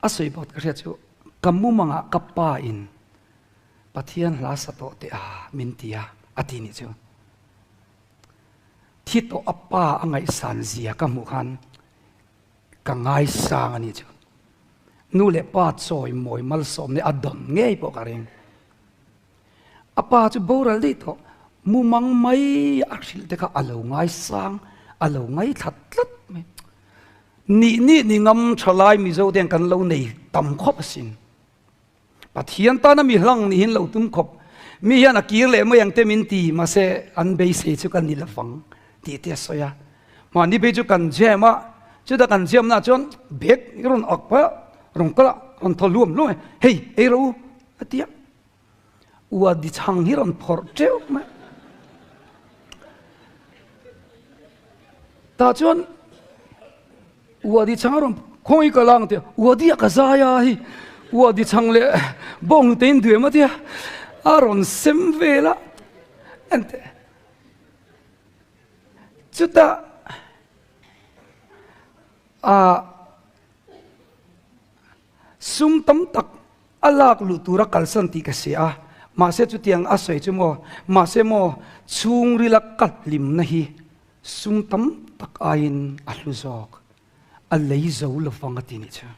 A sawi bawk ka hriat chu ka mumangah ka pa in Pathian hla sa tawh teh a min ti a a ti nih chu. Thi tawh a pa a ngaihsan zia ka hmuh khan ka ngaisang a nih chu. Nu leh pa chawi mawi malsawm nih a dawn ngei pawh ka ring. A pa chu boral daih tawh mumang mai a hrilh te kha a lo ngaisang a lo ngaithla tlat mai. Nih nih ni ngam tha lai Mizo te hian kan lo nei tam khawp asin. Pathian tana mi hlang nihin lo tum khawp. Mi hian a kir leh mai ang te min ti mahse an beisei chu ka ni lovang tih te a sawi a. Mahni phei chu kan jam a, chuta kan jam na chuan bag i rawn ak pah a, rawn kal a, rawn thaw hluam hluam e, hei ei rawh u a ti a. Ua di chhang hi rawn phawrh teuh mai. Tah chuan Ua di chhang a rawn khawi ka lang tia, ua di a ka zai a hi, ua di chhang leh bawng te in duem a tia, a rawn sem vel a, enteh chutah ah sum tam tak a lak luh tura kalsan tih ka hria a, mahse chutiang a sawi chu maw, mahse maw chhungrila ka hlimna hi Sum tam tak aiin a hlu zawk, a lei zo lovang a ti nih chu.